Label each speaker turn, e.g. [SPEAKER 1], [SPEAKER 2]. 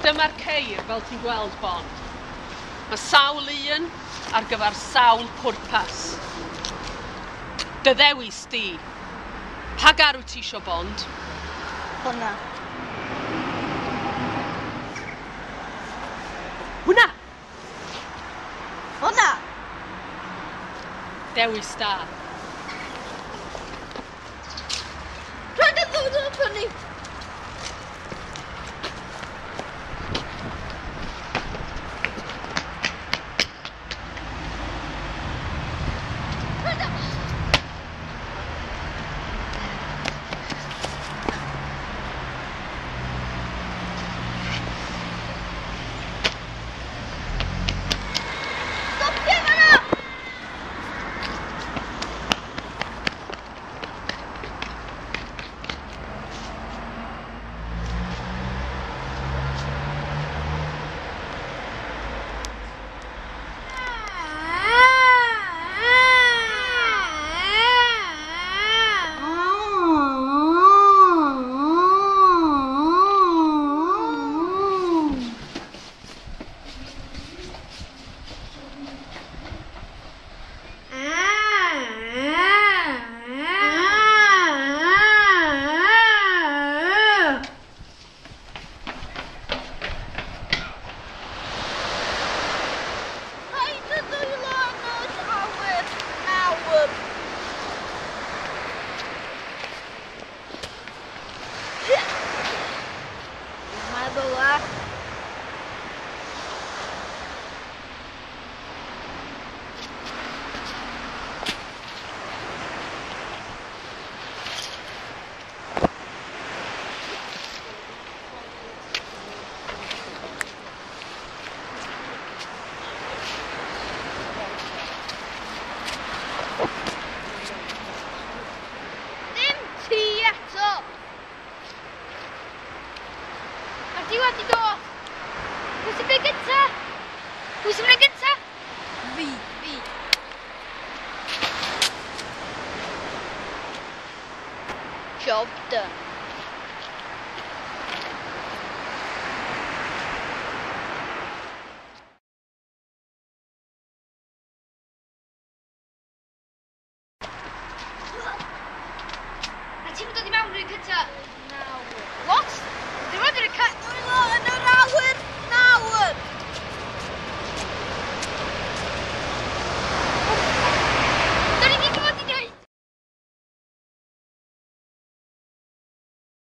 [SPEAKER 1] Dyma'r ceir fel ti'n gweld, Bond. Mae sawl un ar gyfer sawl pwrpas. Dy ddewis di. Pa gar wyt ti isio, Bond?
[SPEAKER 2] Hwna.
[SPEAKER 1] Hwna!
[SPEAKER 2] Hwna!
[SPEAKER 1] Dewis da.
[SPEAKER 2] Rhaid yn ddod o'n prynu! Pwy sy'n mynd gynta? Fi, fi. Job done.